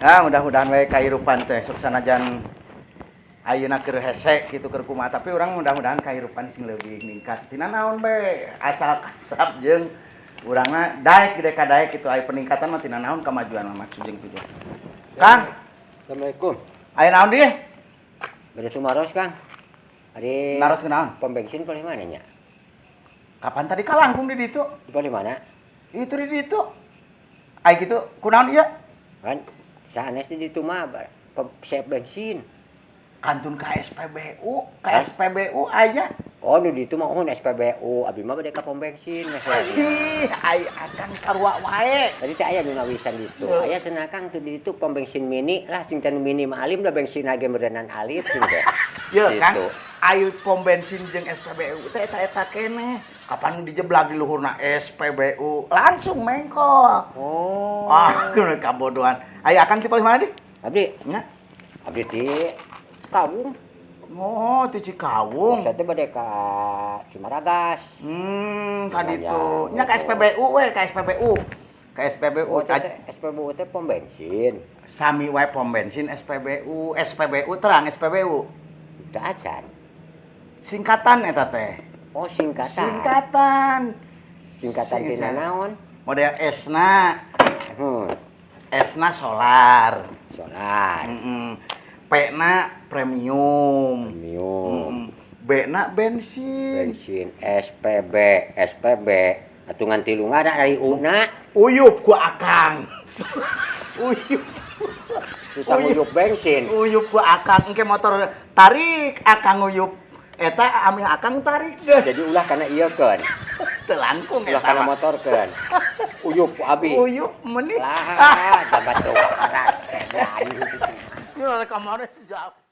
Ah, mudah-mudahan we kahirupan teh sok sanajan ayeuna keur hese kitu, keur kumaha, tapi urang mudah-mudahan kahirupan sing leuwih ningkat tina naon bae, asal kasab jeung urangna daek gede ka daek kitu. Aya peningkatan mah tina naon, kemajuan mah maksud jeung tujuan. Kang. Assalamualaikum. Aya naon dieu? Bade tumaros, Kang. Ari Naros ke naon? Pom bensin paling mana nya? Kapan tadi kalangkung di ditu? Di paling mana? Itu di ditu. Aya kitu kunaon ieu? Kan sanes di ditu mah pom siap bensin. Kantun ka SPBU, ka Hah? SPBU aya. Oh, nu ditu mah oh SPBU, abi mah bade ka pom bensin. Ih, ai akang sarua wae. Tadi teh aya nu nawisan ditu. Heuh. Aya cenah, Kang, tuh di ditu pom bensin mini lah, cing teh nu mini mah alim da bensin ge meureunnan alit cing teh. Ye, Kang. Gitu. Ayo pom bensin jeung SPBU teh eta-eta keneh. Kapan dijeblak di luhurna SPBU langsung mengkol. Oh. Ah, kabodohan. Ayo, akang ti paling mana di? Abdi, Nya. Abdi di Cikawung. Oh, ti Cikawung. Maksudnya bade ka Cimaragas. Ka ditu. Lumayan. Nya ka SPBU we, ka SPBU. Ka SPBU. Oh, teh SPBU teh pom bensin. Sami wae pom bensin SPBU, SPBU terang SPBU. Teu acan. Singkatan eta teh. Oh, singkatan. Singkatan. Singkatan tina naon? Model S-na, S-na solar. Solar. P-na premium. Premium. B-na bensin. Bensin SPB, SPB. Atuh ngan tilu ngada dari U-na. Uyup ku akang. Uyup. Tukang Uyup. uyup bensin. Uyup ku akang engke motor tarik, akang uyup. Eta amih akang tarik deh. Jadi ulah kana ieu keun. Teu langkung Ulah eta kana mah. motor keun. Uyup ku abi. Uyup meni. Lah, jabat tuh keras. Edan. Yo kamari jawab.